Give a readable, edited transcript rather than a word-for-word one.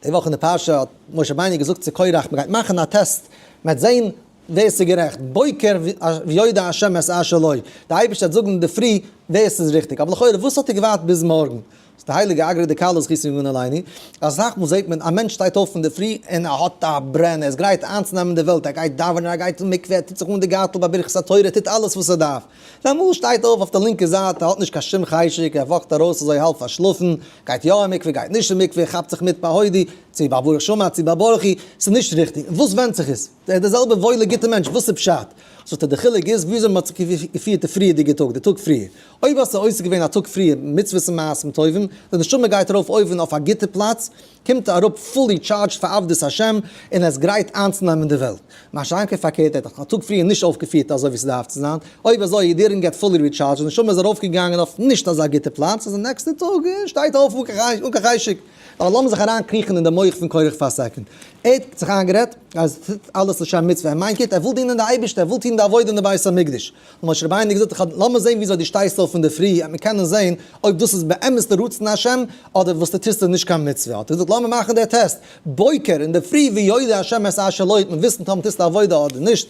די וואך אין די פרשה האט משה רבינו געזאגט צו קורח, מען גייט מאכן א test, מען וועט זען ווער ס'איז גערעכט, בוקר ויודע השם את אשר לו, די אייבערשטער וועט זאגן אינדערפרי ווער ס'איז ריכטיג, אבער לכאורה וואס האט ער געווארט ביז מארגן? זאגט די הייליגע אגרא דכלה זכותו יגן עלינו, אסאך מאל זעט מען א מענטש שטייט אויף אינדערפרי און ער האט א ברען, ער איז גרייט איינצונעמען די וועלט, ער גייט דאווענען, ער גייט אין מקווה, ער טוט זיך אן די גארטל ביי ברכת התורה, ער טוט אלעס וואס ער דארף. און אמאל שטייט אויף אויף די לינקע זייט, ער האט נישט קיין שום חשק, ער וואקט ארויס אזוי האלב פארשלאפן, גייט יא אין מקווה, גייט נישט אין מקווה, כאפט זיך מיט ביי הודי, צו ביי ברוך שאמר, צו ביי ברכי, ס'איז נישט ריכטיג. און וואס ווענדט זיך עס? ער איז דער זעלבער וואוילער גוטער מענטש, וואס איז פשט? זאגט ער, די חילוק איז וויאזוי מ'האט זיך געפירט די פריערדיגע טאג, די טאג פריער. אויב האסטו עוסק געווען א טאג פריער מצוות און מעשים טובים, די נשמה גייט ארויף אויבן אויף א גוטע פלאץ, קומט אראפ fully charged פאר עבדות השם, און ער איז גרייט איינצונעמען די וועלט. מה שאין כן פארקערט, ער האט זיך א טאג פריער נישט אויפגעפירט אזוי ווי ס'דארף צו זיין, אויב אזוי he didn't get fully recharged, די נשמה איז ארויפגעגאנגען אויף נישט אזא גוטע פלאץ, איז די נעקסטע טאג שטייט אויף אן קיין חשק. אבער לאמיר זיך אריין קריכן אין די מח פון קורח פאר א סעקונד. ער האט זיך איינגערעדט אז ער טוט אלעס לשם מצוה, ער מיינט גוט, ער וויל דינען די אייבערשטער, ער וויל טון די עבודה אין די בית המקדש. האט משה רבינו געזאגט, איך האב, לאמיר זען וויאזוי דו שטייסט אויף אינדערפרי, וועט מען קענען זען אויב דאס איז באמת די רצון השם, אדער וואס דו טוסט איז נישט קיין מצוה. האט ער געזאגט, לאמיר מאכן די test, בוקר, אינדערפרי ויודע השם את אשר לו, וועט מען וויסן טאמער טוסטו עבודה אדער נישט.